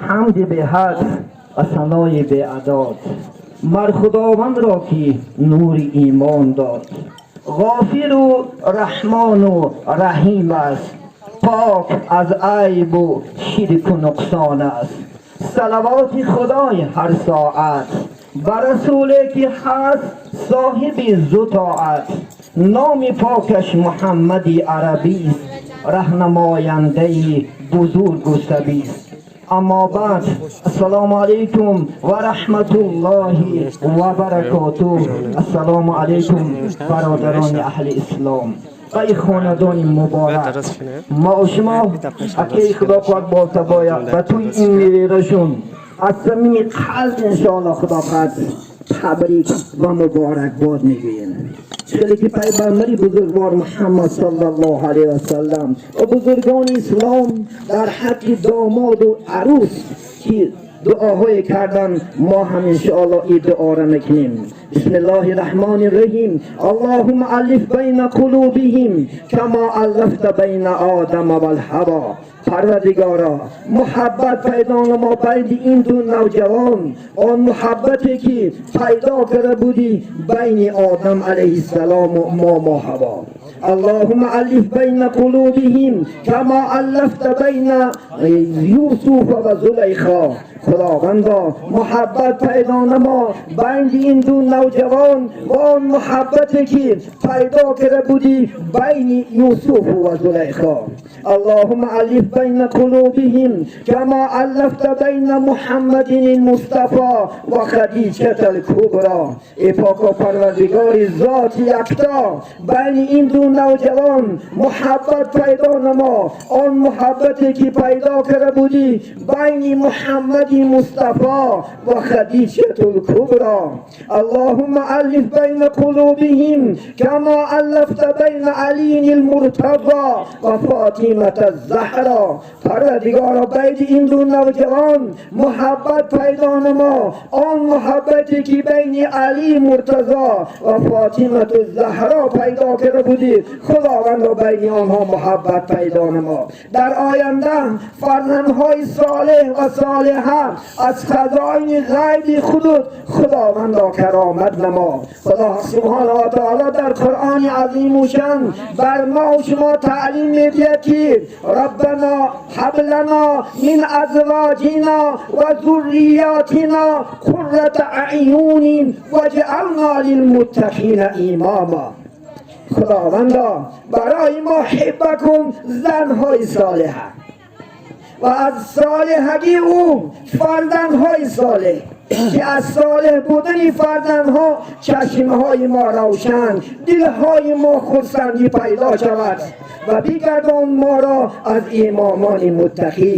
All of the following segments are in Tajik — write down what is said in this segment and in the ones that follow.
Ҳамди беҳад ва санои беадод мар Худовандро, ки нури имон дод. Ғофиру Раҳмону Раҳим аст, пок аз айбу ширку нуқсон аст. Салавоти Худои ҳар соат ба расуле, ки ҳаст соҳиби зу тоат. Номи покаш Муҳаммади арабист, раҳнамояндаи бузургу сабист. Аммо баъд, ассалому алайкум ва раҳматуллоҳи ва баракотуҳ. Ассалому алайкум, бародарони аҳли ислом ва ин хонадони муборак. Мо шумо акаи худо пок болтабоя ба тӯи ин меверашон аз самими қалб иншоалло худо қад табрик ва муборакбод мегӯем. Хеле ки пайғамбари бузургвор Муҳаммад саллаллоҳу алайҳи васаллам ва бузургони ислом дар ҳаққи домоду арӯс ки дуоҳое кардан, мо ҳам иншоалло ин дуоро мекунем. Бисмиллоҳи раҳмони раҳим. Аллоҳумма аллиф байна қулубиҳим кама аллафта байна Одама валҳаво. Парвардигоро, муҳаббат пайдо намо байни ин ду навҷавон, он муҳаббате, ки пайдо карда будӣ байни Одам алайҳиссалому момо Ҳаво. اللهم ألف بين قلوبهم كما ألفت بين يوسف وزليخا. Худовандо, муҳаббат пайдо намо байни ин ду навҷавон ва он муҳаббате, ки пайдо карда будӣ байни Юсуфу ва Зулайхо. اللهم ألف بين قلوبهم كما ألفت بين محمد المصطفى وخديجة الكبرى. Эй поко Парвардигори зоти якто, байни ин ду навҷавон муҳаббат пайдо намо, он муҳаббате, ки пайдо карда будӣ байни Муҳаммади Мустафо ва Хадиҷатул Кубро. اللهم ألف بين قلوبهم كما ألفت بين علي المرتضى وفاطمة الزهرا. Парвардигоро, байни ин ду навҷавон муҳаббат пайдо намо, он муҳаббате, ки байни Алӣ Муртазо ва Фотимату Заҳро пайдо карда будӣ. Худовандо, байни онҳо муҳаббат пайдо намо. Дар оянда фарзандҳои солеҳ ва солиҳа аз хазоини ғайби худут худовандо каромат намо. Худо субҳона ва таоло дар Қуръони азимушан бар мо шумо таълим медиҳад, ки ربنا هب لنا من أزواجنا وذرياتنا قرة أعين واجعلنا للمتقين إماما. Худовандо, барои мо ҳиба кун занҳои солиҳа ва аз солиҳагии ӯ фарзандҳои солеҳ, ки аз солеҳ будани фарзандҳо чашмҳои мо равшан, дилҳои мо хурсандӣ пайдо шавад ва бигардон моро аз имомони муттақӣ.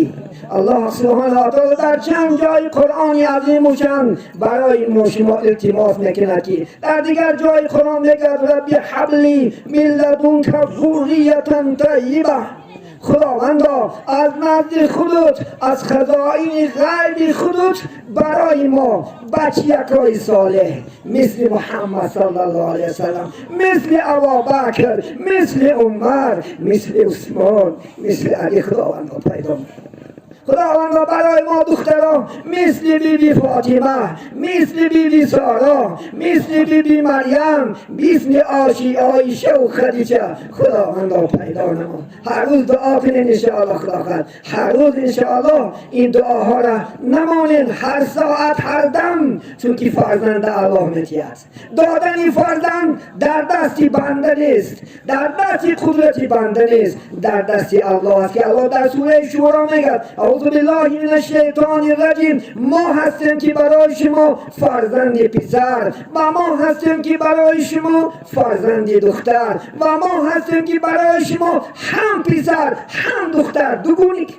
Аллоҳ субҳана ва таоло дар чанд ҷои Қуръони азимушан барои мо шумо илтимос мекунад, ки дар дигар ҷои Қуръон мегӯяд: رب هب لي من لدنك ذرية طيبة. Худовандо, аз назди худут, аз хазоини ғайби худут барои мо бачиякҳои солеҳ мисли Муҳаммад саллаллоҳу алайҳи васаллам, мисли Абубакр, мисли Умар, мисли Усмон, мисли Али худовандо пайдо. Худовандо, барои мо духтарон мисли биби Фотима, мисли биби Сора, мисли биби Марьям, мисли Оши Оишаву Хадича худовандо пайдо намо. Ҳар рӯз дуо кунед иншоалло. Худо хоҳад, ҳар рӯз иншоалло ин дуоҳоро намонед, ҳар соат, ҳар дам, чунки фарзанда Аллоҳ метиҳад. Додани фарзанд дар дасти банда нест, дар дасти қудрати банда нест, дар дасти Аллоҳ аст, ки Аллоҳ дар сураи Шӯро мегӯяд: أعوذ بالله من الشیطان الرجیم. ما هستیم که برای شما فرزند پسر و ما هستیم که برای شما فرزند دختر و ما هستیم که برای شما هم پسر هم دختر دوگونیک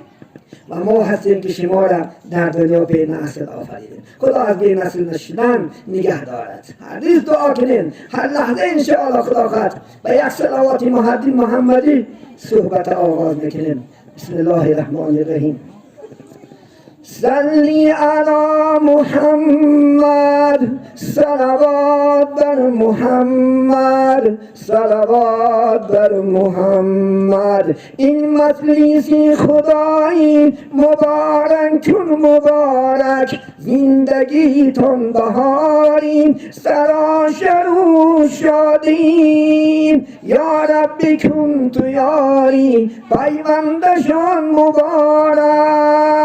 و ما هستیم که شما را در دنیا به نسل آفریدیم. خدا از به نسل نشدن نگه دارد. هر روز دعا کنین، هر لحظه انشاءالله. خدا خواهد به یک صلوات محمدی صحبت آغاز میکنیم. بسم الله الرحمن الرحیم. صل علی محمد، صلوات بر محمد، صلوات بر محمد. این مجلسی خدایی مبارک چون مبارک، زندگیتون بهاریم، سراشر و شادیم. یا ربی کن تو یاری، پیوندشان مبارک.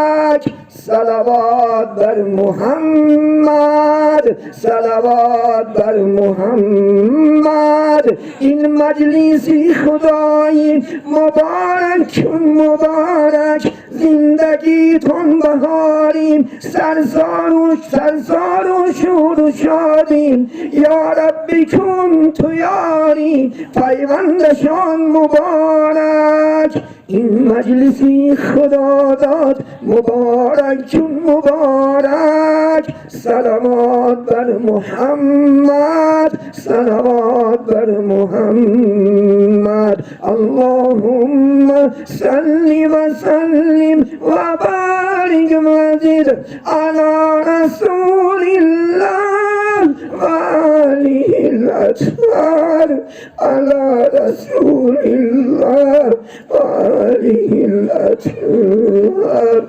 صلوات بر محمد، صلوات بر محمد. این مجلسی خدایی مبارک چون مبارک، زندگیتون بهاریم، سرسار و سرسار و شور و شادیم. یا ربی کن تو یاری، پیوندشان مبارک. این مجلسی خدا داد مبارک چون مبارک. صلوات بر محمد، صلوات بر محمد. اللهم صل وسلم وبارك وزد على رسول الله وآله الأطهار، على رسول الله وآله الأطهار.